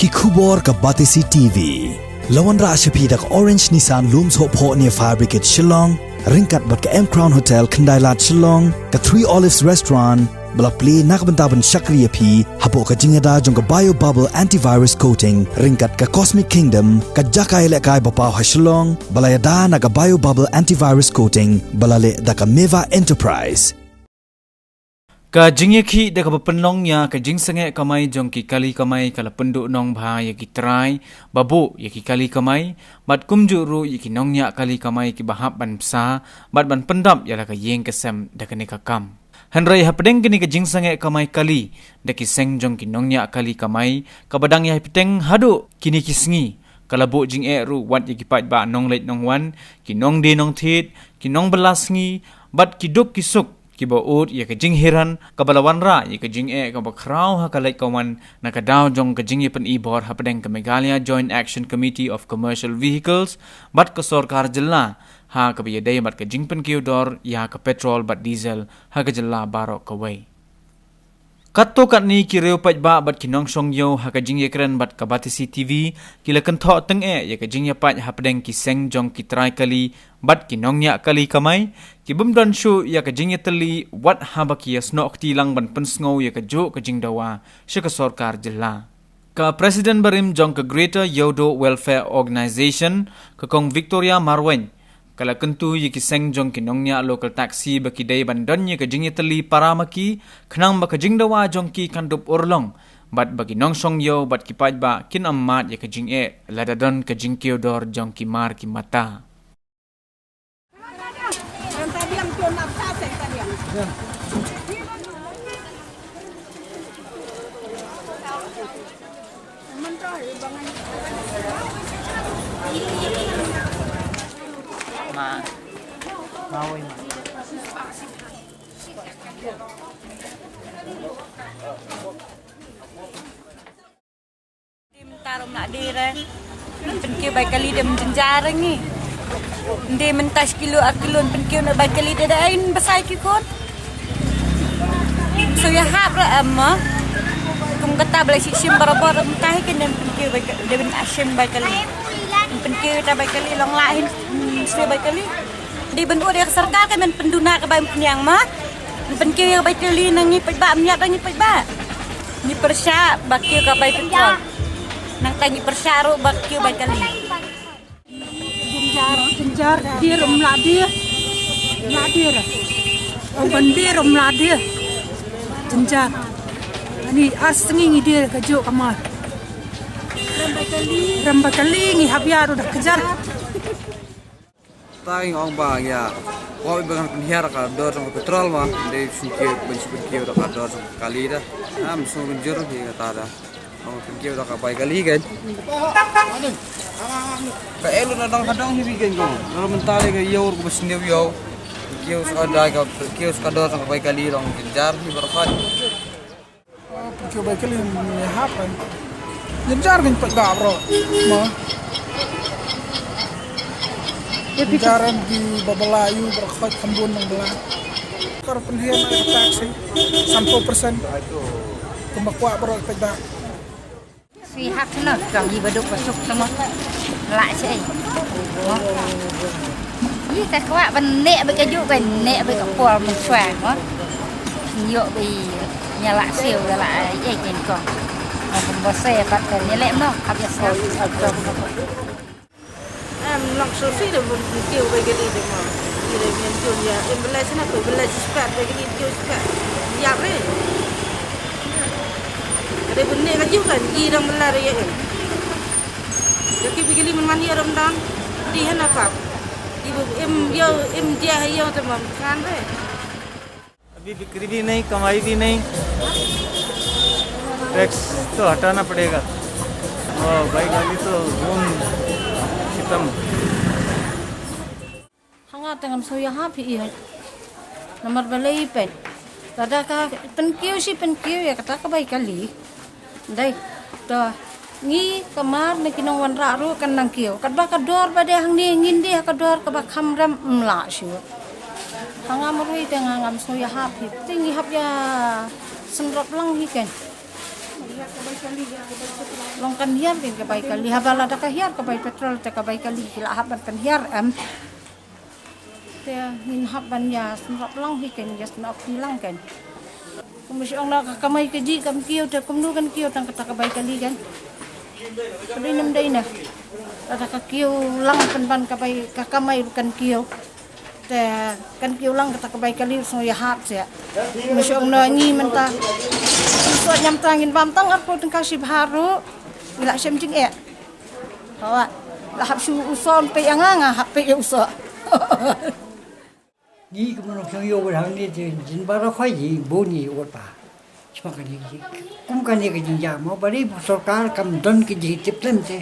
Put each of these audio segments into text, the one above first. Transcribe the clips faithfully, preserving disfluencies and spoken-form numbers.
Ki khubor ka Batesi T V. La wanrah sha phi da ka Orange Nissan Lum Sohphoh near Fire Brigade Shillong, ryngkat bad ka M Crown Hotel Khyndailad Shillong, ka Three Olives Restaurant, ba la plie na ka bynta ban shakri ïa phi hapoh ka jingïada jong ka Bio Bubble Antivirus Coating, ryngkat ka Cosmic Kingdom, ka jaka ïalehkai ba paw ha Shillong, ba la ïada na ka Bio Bubble Antivirus Coating, ba la leh da ka Meva Enterprise. Ka jingïakhih da kaba pynlong ïa ka jingsangeh kamai jong ki kali kamai ka la pynduh nongbha ïa ki trai ba buh ïa ki kali kamai, bad kumjuh ruh ïa ki nongñiah kali kamai kiba hap ban bsa bad ban pyndap ïa la ka ïing ka sem da kane ka kam. Hynrei hapdeng kane ka jingsangeh kamai kali da ki seng jong ki nongñiah kali kamai, kaba dang ïai bteng haduh kine ki sngi, ka la buh jingeh ruh wat ïa ki paidbah nongleit nongwan, ki nongdie nongthied, ki nongbylla sngi, bad ki duk ki suk kiba ud ïa ka jinghiran, kaba la wanrah ïa ka jingeh kaba khraw ha ka leit ka wan na ka daw jong ka jingïapynibor hapdeng ka Meghalaya Joint Action Committee of Commercial Vehicles bad ka sorkar jylla, ha kaba ïadei bad ka jingpynkiew dor ïa ka petrol bad diesel ha ka jylla baroh kawei. Katto katne ki riew paidbah bad ki nongshong ïew ha ka jingïakren bad ka Batesi T V, ki la kynthoh tyngeh ïa ka jingïapait hapdeng ki seng jong ki trai kali bad ki nongñiah kali kamai, ki bym don shuh ïa ka jingïatylli wat haba ki ïasnoh kti lang ban pynsngew ïa kajuh ka jingdawa sha ka sorkar jylla. Ka President barim jong ka Greater Ïewduh Welfare Organisation, ka Kong Victoria Marwein, ka la kyntu ïa ki seng jong ki nongñiah local taxi ba ki dei ban don ïa ka jingïatylli para ma ki, khnang ba ka jingdawa jong ki kan dup urlong, bad ba ki nongshong ïew bad ki paidbah kin ym mad ïa ka jingeh lada don ka jingkiew dor jong ki mar ki mata. Mynta ruh ym lah die re. Pynkiew bai kali de ym jynjar ngi. Ym dei mynta shi kilo ar kilo pynkiew na bai kali de da ain basai ki khun. Shu ïahap re em mo. Kum kata ba la shim barabor mynta hi kin pynkiew bai ka-, de ban shim bai kali. Pynkiew ta bai kali long lah hin, hmm, shu bai kali. Dei ban ur ïa ka sorkar ka men pynduna ka bai pynïang ma. Pynkiew ïa ka bai kali na ngi paidbah, ym ïap da ngi paidbah. Ngi pyrshah ba kiew ka bai petrol. Nangta ngi pyrshah ruh ba kiew bai kali. Jynjar, jynjar, die ruh ym lah die. Ym lah die re. Kum ban die ruh ym lah die. Jynjar. Ani ar sngi ngi die kajuh ka mar. Rem bai kali ngi hap ïa ruh da kjat. Ta ïa ong ba ïa, wa ba ngan pynhiar ka dor jong ka petrol ma, dei shu kiew, ban shu kiew da ka dor jong ka kali da. Am shu ban jur hi kata da. Ong pyn kiew da ka bai kali kan. Ka elu na dang ka dang hi weekend ko. Nang mentale ka ïew ko bas new ïew. Kiew ska dai ka, kiew ska dor jong ka bai kali long jynjar hi barakat. Pyn kiew bai kali ni hap kan. Jynjar kan pat da bro. Ma. Jynjar kan di babala ïu bro khot khambun nang bala. Kar pynhiar na taxi. Sampul persen. Kumba kwah bro pat da. Sui hap no, kong i baduk basuk no. Lah sei. Ïa ka kwah ban neh bad ka juk, kan neh bad ka por mynshwa mo. Ïoh bad ïa la siew ïa la ei ei ken kong. Mo kum bose pat kan ïa lem no, hap ïa sngap. Em long sngewsih da bun kiew bai kali da mo. Ïa da ngin jur ïa em belai sna ko belai sispat bai kali kiew sispat. Ïa re. Ada bun ne ka juk kan i dang belai ïa em. Ïa ki bai kali man man ïa ram dang. Di hana pap. Di bu em ïa em dia ïa ta mam kan re. अभी बिक्री भी नहीं, कमाई भी नहीं, टैक्स तो हटाना पड़ेगा। ओ भाई, गाली तो खून सितम। Hanga tengam soya ha phi i hai. Namar balei pen. Tada ka pynkiew shi pynkiew ïa kata ka bai kali. Dei, to, ngi ka mar na ki nongwanrah ruh kan nang kiew. Katba ka dor ba dei hangne ngin dei ha ka dor kaba kham rem ym lah shuh. Hanga marwei te nga ngam sngew ïahap hi. Te ngi hap ïa synrop lang hi ken. Long kan hiar din ka bai kali, haba lada ka hiar ka bai petrol te ka bai kali ki la hap ban kan hiar em. Te ngin hap ban ïa sngap lang hi kan, ïa sngap hi lang kan. Kumba shu ong na ka kamai ka jih kam kiew te kumno kan kiew tang kata ka bai kali kan. Ka dei nam dei na. Lada ka kiew lang pynban ka bai ka kamai kan kiew. Te kan kiew lang kata ka bai kali sngew ïa hap se. Kumba shu ong na ngi mynta. Sot nyam ta ngin bam tang arphew tyngka shi bha ruh. Ngi la shem jingeh. Hawa. La hap shu u son peit ïa nga, nga hap peit ïa u son. Ngi kumno sngewbha hangne te jin baroh khoit ji bun ngi wot pa. Sma kane ki kum kane ka jingjia mo bari bu sorkar kam don ki jingtip lem te.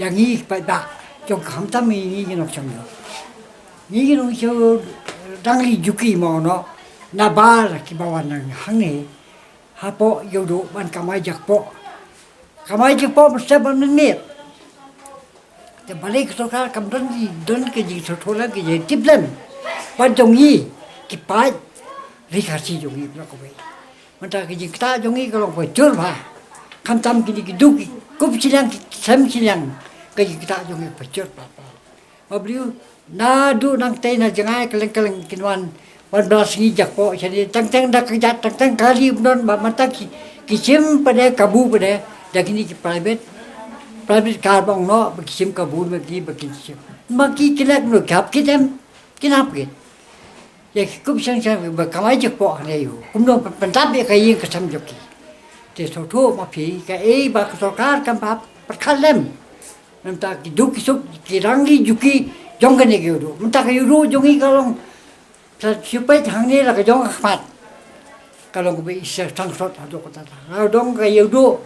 Ïa ngi paidbah jong khamtam ngi ngi ngi nongshong ïa. Ngi ngi nongshong dang li juki mo no. Na bar ki bawan nang hangne. Hapoh ïa u duh ban kamai jakpoh. Kamai jakpoh mesti ban mynmiet. Te balei ka sorkar kam don ji don ka jingsngewthuh lem ka jingtip lem. Ban jong ngi ki paid ri Khasi jong ngi ba la kawei. Mynta ka jingktah jong ngi ka long pajur bha. Khamtam kine ki duk ki kup shiliang ki sem shiliang ka jingktah jong ngi pajur bha. Ba briew naduh nangtei na jngai kylleng kylleng kin wan wan bla sngi jakpoh shane tang tang da ka jat tang tang kali bnon ba mynta ki ki shim pade kabu pade da kini ki private private car bang no ba ki shim kabu ba ki ba ki shim ma ki kine no gap ki dem kin hap ki ya ki kup shang shang ba kamai jakpoh ne yu kumno pyntap ya ka ïing ka sam jok ki te so tho ma phi ka ei ba ka sorkar kam pap pyrkhat lem. Mynta ki duk ki suk ki rang ki juki jong kane ki ïuh duh. Mynta ka ïuh duh jong ngi ka long sa shu peit hangne la ka jong ka khmat. Ka long kaba i sa tang sot haduh katta. Ka dong ka ïuh duh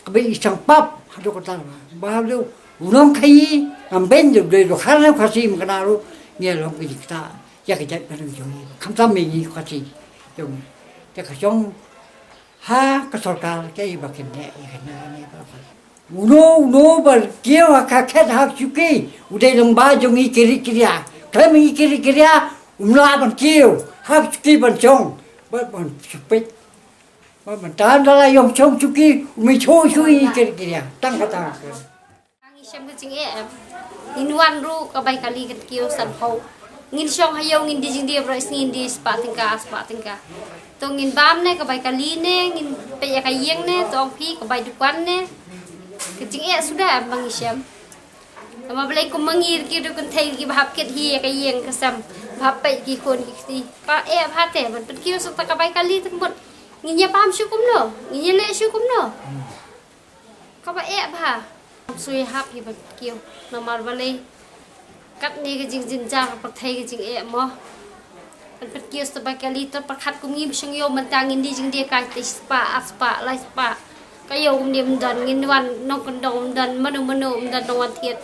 kaba i sa pap haduh katta. Ba haduh u nongkhaïi ngam beiñ dei dei dei khar ne khasi mynta ruh ngi long ka jingktah ïa ka jaitbynriew jong ngi. Khamtam ïa ngi khasi jong ngi. Te ka jong ha ka sorkar ka i ba kynne ïa kane kane ba. Uno uno ba kiew ha ka khet ha ka shuki u dei lang ba jong i kiri kiria. Khlem i kiri kiria um lah ban kiew ha ka shuki ban shong ba ban shupit. Ba ban tan da la yong shong shuki um i shu shu i kiri kiria. Tang ka tang. Ngi shem ka jingeh em. Ngin wan ruh ka bai kali kan kiew san hau. Ngin shong ha ïew ngin die jingdie baroh sngi ngin die spah tyngka spah tyngka. To ngin bam ne ka bai kali ne ngin peit ïa ka ïing ne to ong phi ka bai dukan ne. Ka jingeh suda em ba ngi shem. Tama balei kum ma ngi ki duk kynthei ki ba hap kit hi ïa ka ïing ka sem ba hap peit ki khun ki kti. Ka eh bha te ban pynkiew sa ta ka bai kali te ka mut. Ngin ïa bam shu kumno ngin ïa leh shu kumno. Kaba eh bha. Sui hap hi ban kiew namar balei. Katne ka jingjynjar ka pyrthei ka jingeh mo. Ban pynkiew sa ba kali to pyrkhat kum ngi ba shong ïew mynta ngin die jingdie kai te spah ar spah lai spah. Ka ïew kum die ym don ngin wan nongkyndong ym don mano mano ym don nongwan thied.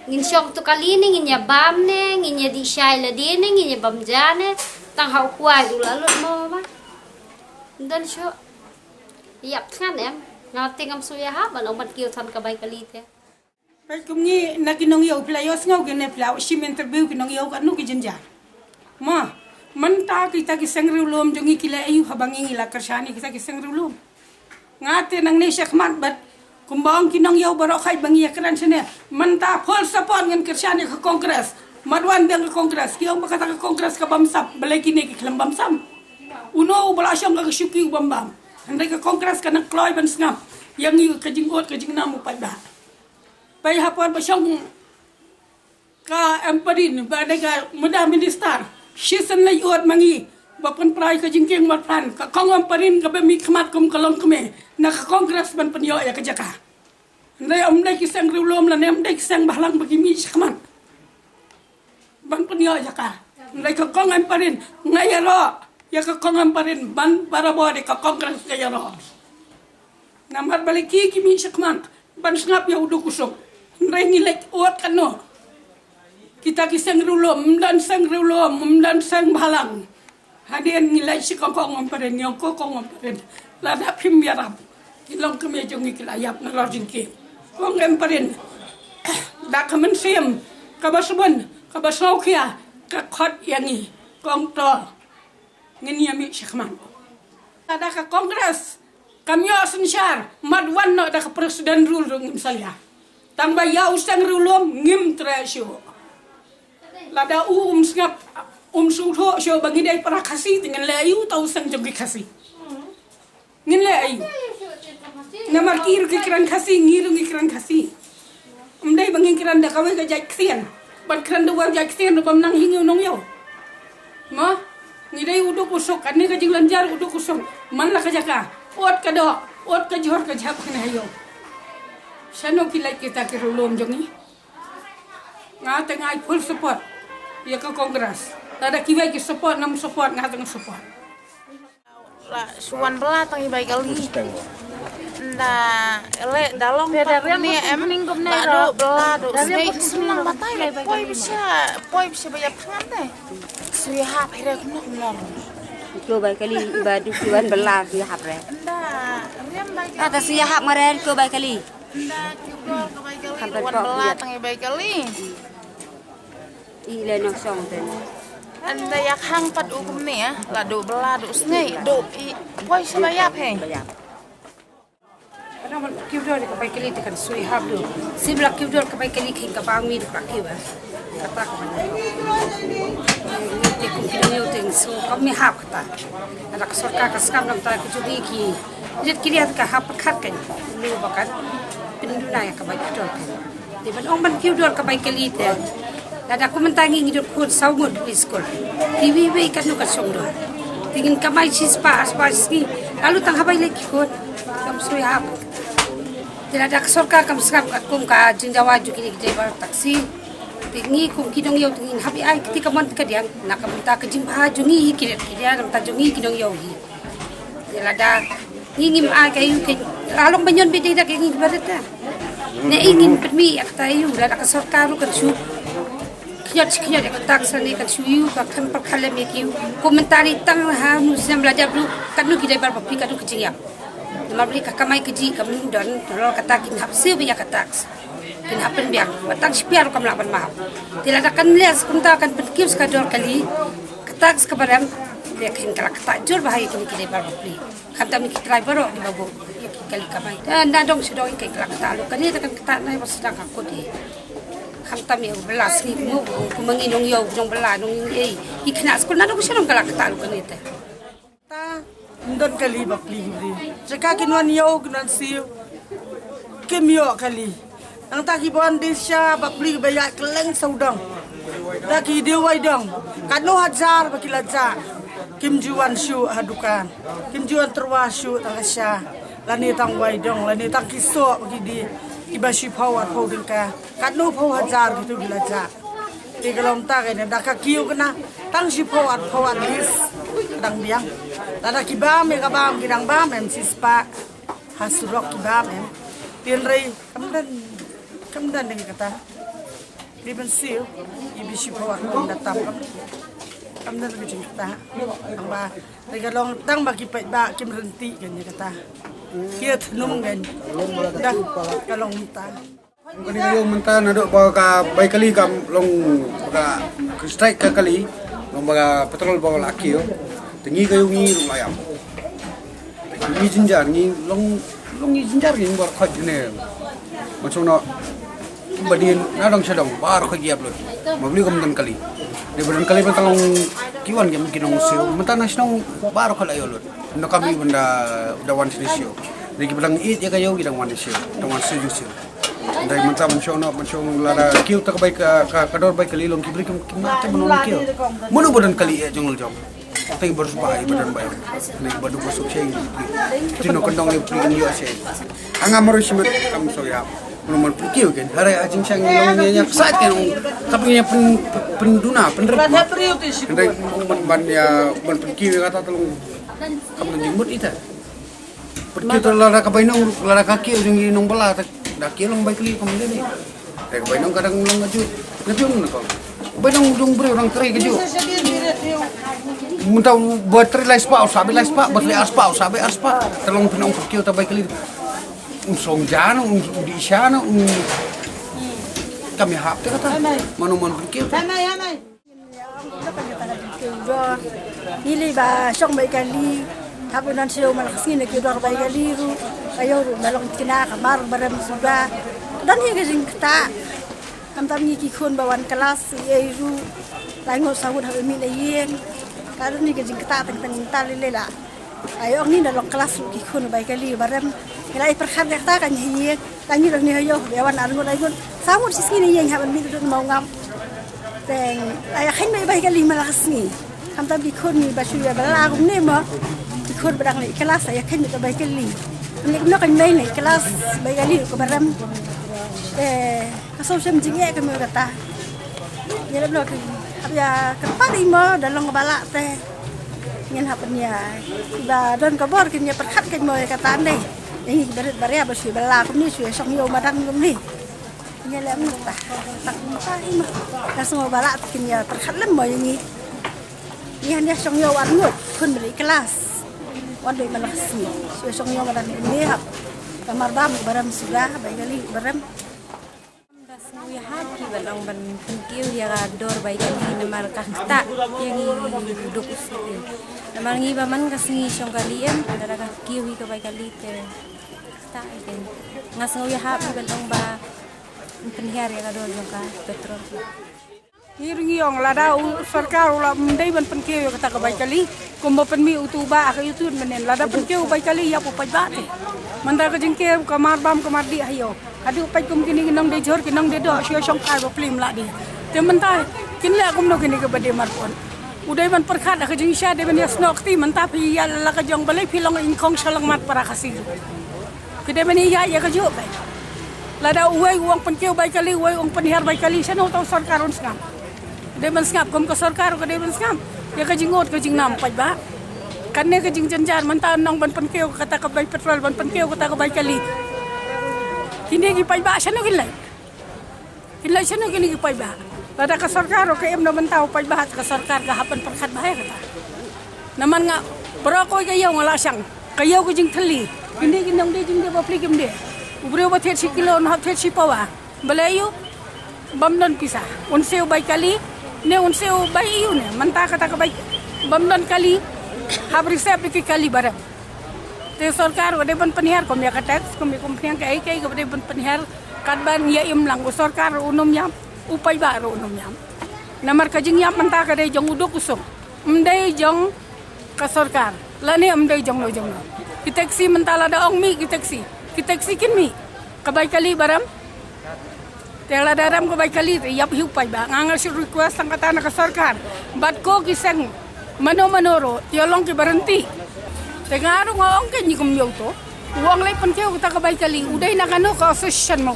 Ngin shong to kali ne ngin ïa bam ne ngin ïa dih shai lade ne ngin ïa bam ja ne. Tang ha u kwai u la lut mo ba. Ym don shuh. Ïap thngan em. Nga te ngam shu ïa ha ban ong ban kiew than ka bai kali te. Peit kum ngi na ki nongïew phi la ïohsngew kine phi la shim interview ki nongïew katno ki jynjar. Ma mynta kita ki seng riewlum jong ngi ki leh aïu haba ngi ngi la kyrshan ïa kita ki seng riewlum. Nga te nangne shakhmat bad kumba ong ki nongïew baroh khait ba ngi ïa kren shane mynta full support ngan kyrshan ïa ka Congress. Mat wan biang ka Congress ki ong ba kata ka Congress ka bamsap balei kine ki khlem bamsap. Uno uba la shong ka shuki u bam bam. Hynrei ka Congress ka nang kloi ban sngap ïa ngi ka jingot ka jingnam u paidbah. Pei ha por ba shong ka Ampareen ba dei ka mada minister shisien leit ot ma ngi ba pynprai ka jingkieng marplan ka kong Ampareen kaba mih khmat kum ka longkmie na ka Congress ban pynïoh ïa ka jaka. Hynrei ym dei ki seng riewlum lane ym dei ki seng bhalang ba ki mih shakhmat. Ban pynïoh ïa ka. Hynrei ka kong Ampareen nga ïaroh ïa ka kong Ampareen ban barabor ïa ka Congress nga ïaroh. Namar balei ki ki mih shakhmat ban sngap ïa u duk u suk. Hynrei ngi leit ot katno. Kita ki seng riewlum ym don seng riewlum ym don seng bhalang. Hadien ngi leit sha ka kong Ampareen ngi ong ko kong Ampareen lada phim ïarap ki longkmie jong ngi ki la ïap nalor jong ki. Kong Ampareen da ka mynsiem kaba sbun kaba sngewkhia ka khot ïa ngi kong to ngin ïa mih shakhmat. Lada ka Congress Kam ïoh synshar, mat wan noh da ka president rule ruh ngim salia. Tang ba ïa u seng riewlum ngim treh shuh. Lada u um sngap, um sngewthuh shuh ba ngi dei para Khasi, te ngin leh aïu, uta u seng jong ki Khasi. Ngin leh aïu. Namar ki ruh ki kren Khasi, ngi ruh ngi kren Khasi. Ym dei ba ngin kren da kawei ka jait ktien. Ban kren da kawei ka jait ktien ruh bym nang hi ngi u nongïew. Mo, ngi dei u duk u suk, kane ka jinglynjar u duk u suk. Man la ka jaka, ut ka doh, ut ka jhur ka jhep kane ha ïew. Shano ki leit kita ki riewlum jong ngi. Nga te nga ai full support ïa ka Congress. Lada kiwei ki support, nam support, nga te nga support. La shu wan bylla tang i bai kali. Nda, ele da long pat kumne em. Da duh bylla, duh sngi, shu long batai. Poi bishia, poi bishia ba ïap thngan de. Shu ïahap hi re kumno kumno. Ko bai kali, i ba duh shu wan bylla shu ïahap re. Nda, riam bai kali. Ata shu ïahap ma re ko bai kali. Nda, ki bor ka bai kali, wan bylla tang i bai kali. I le nong song te. Ynda ïa khang pat u kumne, la duh bylla, duh sngi, duh i poi sha ba ïap he. Ba ïap. Kana man kiu dor ka bai kali te kan shu ïahap duh. Shu ba la kiu dor ka bai kali, khing ka bang mi duh ka kiu, eh. Kata ka man. Ngi te kum ki dong ïew te shu kam ïahap kata. Ada ka sorkar ka skam namta ki jong ngi ki. Jit ki riat ka hap pyrkhat kan. Lu ba kan pynduna ïa ka bai kiu dor kan. Te ban ong ban kiu dor ka bai kali te. Lada kum mynta ngi ngi dot khun saw ngut ki skul. Te iwei iwei katno ka shong dor. Te ngin kamai shispah arspah shi sngi. Lalu tang haba i leit ki khun. Kam shu ïahap. Te lada ka sorkar kam sngap katkum ka jingdawa jong kine ki driver taxi. Te ngi kum ki dong ïew te ngin hap ïa ai kti ka mon kadiang. Na ka bynta ka jingbha jong ngi hi ki riat ki riat, na ka bynta jong ngi ki dong ïew hi. Te lada ngi ngim ai ka ïu, ka la long ba ñion beit da ka ngi barit ta. Ne i ngin pynmih ïa kata ïu, lada ka sorkar ruh kan shu khñiot khñiot ïa ka tax ne kan shu ïu ka khlem pyrkhat lem ïa ki ïu. Kum mynta ri tang ha u snem la dep ruh katno ki dei bar bapli katno ki jingïap. Namar balei ka kamai kajih kam don, te lada kata kin hap siew ïa ka tax. Kin hap pynbiang, ba tang shi pia ruh kam lah ban map. Te lada kan leh kumta kan pynkiew sa ka dor kali, ka tax ka barem, te kan ka la ktah jur bha ïa kine ki dei bar bapli. Khamtam ki trai baroh kiba buh ïa ki kali kamai. Te na dong sha dong ïa ka la ktah, lo kane te kan ktah na ba sdang ha kut ïa. Khamtam ïa u bylla sngi kumno, kumno ngi nongïew, nongbylla, nongïew, ïa ki khynnah skul na dong sha dong ka la ktah lo kane te. Ta, ym don kali bapli ki briew. Jaka kin wan ïew, kin wan siew. Kim ïoh kali. Nangta ki ban dei sha bapli kiba ïaid kylleng sawdong. Da ki dei wai dong. Katno hajar ba ki la jah. Kim ju wan shuh ha dukan. Kim ju wan tyrwa shuh tang ka sha. Lane tang wai dong, lane tang ki soh ba ki dei. Kiba shiphew arphew tyngka. Katno phew hajar kitu ki la jah. Te ka long ta kane da ka kiew kane tang shiphew arphew at least. Ka dang biang. Lada ki bam ïa ka bam ki dang bam em shispah. Ha surok ki bam em. Hynrei kam don, kam don dei kata. Dei ban siew i ba shiphew arphew da tam kam. Kam don ka jingkata. Tang ba dei ka long tang ba ki paidbah kim rynti kan ïa kata. Ki ïathnum kan. Da ka long ta. Kane ka ïew mynta naduh ba ka bai kali kam long ba ka strike ka kali, long ba ka patrol ba la kiew. Te ngi ka ïew ngi long la ïam. Ngi jynjar ngi long, long ngi jynjar ngi bor khot jene. Ban shong noh ba dien na dong sha dong ba khot ïap lut. Ma bli kam don kali. Dei ba don kali ba ka long ki wan ki nong siew. Mynta na shnong ba khot la ïew lut. Na kami benda da wan sini siew. Dei ki ba dang ïeit ïa ka ïew ki dang wan siew. Dang wan siew siew. Dei mynta ban shong noh, ban shong lada kiew ta ka bai ka, ka, ka dor bai kali long ki briew kim, kim nang te ban wan kiew. Mano ba don kali eh jong jong. Teng bar sba ba don bai. Ni ba du ba suk shei. Jino kandong ni pli ni shei. Anga maro shimet kam so ya. Mano man pli kiew ken. Hare a jing shang ni long ni nya ksat ken. Tapi ni pen, pen duna, pen rep. Dei man ban ya, ban pli kiew kata tolong. Kam don jingmut ita. Pyrkhat tu lada ka bainong, lada ka kiew jong i nongbylla, da kiew long bai kali ka mynta ni. Te ka bainong ka dang long aju, na jong na ko. Bainong jong briew dang trei ka ju. Mynta ba trei lai spah, sa bai lai spah, ba trei ar spah, sa bai ar spah. Te long pynong pyrkhat ta bai kali. Un song jan, un di shan, un kami hap te kata. Mano man pyrkhat. Ngi lei ba shong bai kali. Hap ban shu ïoh man la ka sngi na ki dor bai kali ruh. Ka ïoh ruh na long kina ka mar barem suda. Don hi ka jingktah. Khamtam ngi ki khun ba wan klas ïa ruh. Lai ngut saw ngut hap mih na ïing. Ka don hi ka jingktah teng teng ta lei lei la. Ai ong ni na long klas ruh ki khun bai kali barem. Ngi la ai pyrkhat ïa kata ka ngi ïing. Ka ngi dang ni ha ïoh ïa wan ar ngut lai ngut. Saw ngut shi sngi na ïing hap ban mih ruh na Mawngap. Teng ai kheiñ mei bai kali man la ka sngi. Khamtam ki khun ngi ba shu ïa ba la kumne mo. Ki khun ba dang leit klas ai kheiñ mei bai kali. Ngi kumno kan mei leit klas bai kali ka barem. Te ka shu shem jingeh ka mei kata. Ngi lem lo ki hap ïa kyrpad i mo da long ba la te. Ngin hap ban ïa ba don ka bor kin ïa pyrkhat kan mo ïa kata ndei. Ïa ngi ki barit baria ba shu ba la kumne shu ïa shong ïew madan kumne. Ngi lem ta. Tak ta i mo. Ka sngew ba la te kin ïa pyrkhat lem mo ïa ngi. Ngi han ïa shong ïew ar ngut khun ba leit klas. Wan dei man la ka sngi. Shu ïa shong ïew madan kumne hap. Ka mar bam barem suda bai kali barem. Da sngew ïahap ki ban ong ban pynkiew ïa ka dor bai kali namar ka ktah ïa ngi u duk u suk. Namar ngi ba man ka sngi shong kali em, lada ka kiew hi ka bai kali te ktah ïa ngi. Nga sngew ïahap ki ban ong ba pynhiar ïa ka dor jong ka petrol. Ngi ruh ngi ong lada u sorkar u la ym dei ban pynkiew ïa kata ka bai kali. Kumba pynmih utu u bah ka ïutu mynnin lada pynkiew u bai kali ïap u paidbah te. Mynta ka jingkiew ka mar bam ka mar dih ha ïew. Haduh peit kum kine ki nongdie jhur ki nongdie doh shu shongkai ba plim la dih. Te mynta kin leh kumno kine ki ba dei marpun. U dei ban pyrkhat ha ka jingshisha dei ban ïasnoh kti mynta phi ïa la ka jong balei phi long ingkhong shalangmat para Khasi. Ki dei ban ïa ïa ka juh kai. Lada uwei u ong pynkiew bai kali uwei u ong pynhiar bai kali shano uta u sorkar un sngap. Dei ban sngap kum ka sorkar ka dei ban sngap. Ïa ka jingngot ka jingnam paidbah. Kane ka jingjynjar mynta nong ban pynkiew kata ka bai petrol ban pynkiew kata ka bai kali. Kine ki paidbah shano kin leit. Kin leit shano kine ki paidbah. Lada ka sorkar ka im na bynta u paidbah ka sorkar ka hap ban pyrkhat bha ïa kata. Namar nga baroh kawei ka ïew nga la shang. Ka ïew ka jingthylli. Kine ki nongdie jingdie bapli kim dei. U briew ba thied shi kilo un hap thied shi pawa. Balei ïoh bym don pisa. Un siew bai kali ne un siew bai ïoh ne mynta kata ka bai bym don kali. Hap reserve ki kali barem. Te sorkar u dei ban pynhiar kum ïa ka tax kum ïa kum pynhiar kaei kaei ka dei ban pynhiar. Katba ïa im lang u sorkar ruh un ym ïam u paidbah ruh un ym ïam. Namar ka jingïap mynta ka dei jong u duk u suk. Ym dei jong ka sorkar lane ym dei jong no jong no. Ki taxi mynta lada ong mih ki taxi ki taxi kin mih. Ka bai kali barem. Te lada rem ka bai kali te ïap hi u paidbah. Nga nga shu request tang kata na ka sorkar bad ko ki seng mano mano ruh ïa long ki baranti. Te nga ruh nga ong ke ngi kum ïa u to u ong lei pynkiew kata ka bai kali u dei na kano ka association mo.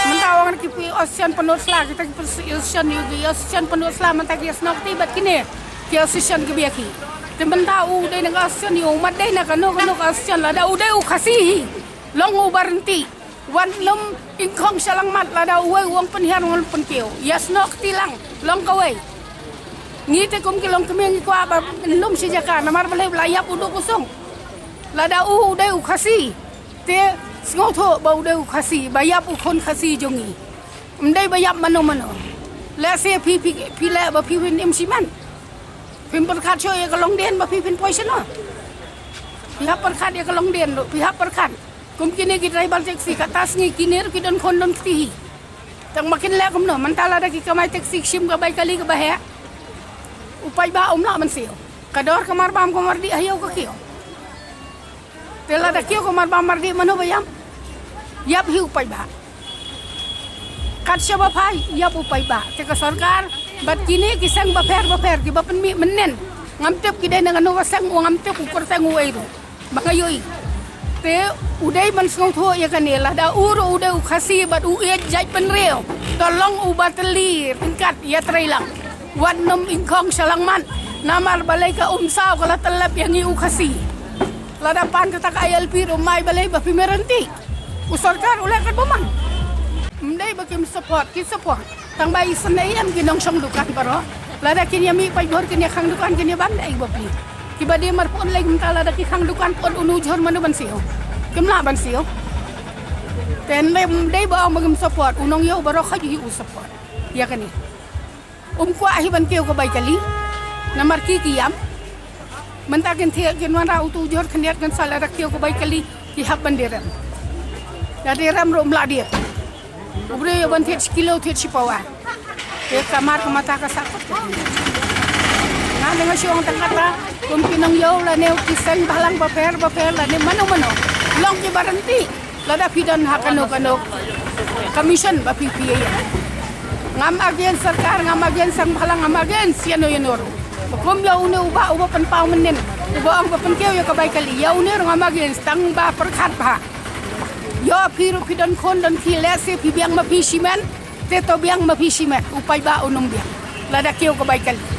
Mynta u ong ki pi association pynot sla kita ki association ïa ki association pynot sla mynta ki ïasnoh kti bad kine ki association ki biang ki. Te mynta u dei na ka association ïa u mat dei na kano kano ka association lada u dei u Khasi hi long u baranti. Wan lum ingkhong shalangmat lada uwei u ong pynhiar u ong pynkiew ïasnoh kti lang long kawei. Ngi te kum ki long kmie ngi kwah ba lum shi jaka namar balei ba la ïap u duk u suk. Lada u u dei u Khasi te sngewthuh ba u dei u Khasi ba ïap u khun Khasi jong ngi. Ym dei ba ïap mano mano. Lehse phi phi phi leh ba phi phin im shimen. Phim pyrkhat shuh ïa ka longdien ba phi phin poi shano. Phi hap pyrkhat ïa ka longdien ruh phi hap pyrkhat. Kum kine ki driver taxi kata sngi kine ruh ki don khun don kti hi. Tang ma kin leh kumno mynta lada ki kamai taxi ki shim ka bai kali kaba heh. U paidbah um lah ban siew. Ka dor ka mar bam ka mar dih ha ïew ka kiew. Te lada kiew ka mar bam mar dih mano ba ïam. Ïap hi u paidbah. Kat shaba phai ïap u paidbah te ka sorkar bad kine ki seng bapher bapher kiba pynmih mynnin. Ngam tip ki dei na kano ka seng u ngam tip u kyrteng uei ruh. Ba nga ïohi. Te u dei ban sngewthuh ïa kane lada u ruh u dei u Khasi bad u ïeit jait bynriew. To long uba tylli ryngkat ïatreilang. Wat nym ingkhong shalangmat. Namar balei ka umsaw ka la tyllep ïa ngi u Khasi. Lada pan kata ka I L P ruh mai balei ba phi meranti. U sorkar u leh katba man. Ym dei ba kim support ki support. Tang ba isynei em ki nongshong dukan baroh. Lada kin ïa mih paidbah kin ïa khang dukan kin ïa ban dei bapli. Kiba dei marpun lei mynta lada ki khang dukan pun unu jhur mano ban siew. Kim lah ban siew. Te ym dei ba ong ba kim support u nongïew baroh khaj hi u support. Ïa kane. Um kwah hi ban kiew ka bai kali. Namar ki ki ïam. Mynta kin thied kin wanrah utu u jhur khyndiat kan sa lada kiew ka bai kali ki hap ban die rem. Da die rem ruh ym lah die. U briew ïoh ban thied shi kilo thied shi pawa. Te ka mar ka mata ka sah kot. Nga dang shu ong tang kata kum ki nongïew lane ki seng bhalang bapher bapher lane mano mano. Long ki baranti. Lada phi don ha kano kano commission ba phi phi ïa. Ngam against sorkar, ngam against seng bhalang, ngam against ïano ïano ruh. Ba kum ïa une u bah uba pynpaw mynnin, uba ong ba pynkiew ïa ka bai kali, ïa une ruh ngam against, tang ba pyrkhat bha. Ïa phi ruh phi don khun don kti, lehse phi biang ma phi shimet, te to biang ma phi shimet, u paidbah un ym biang lada kiew ka bai kali.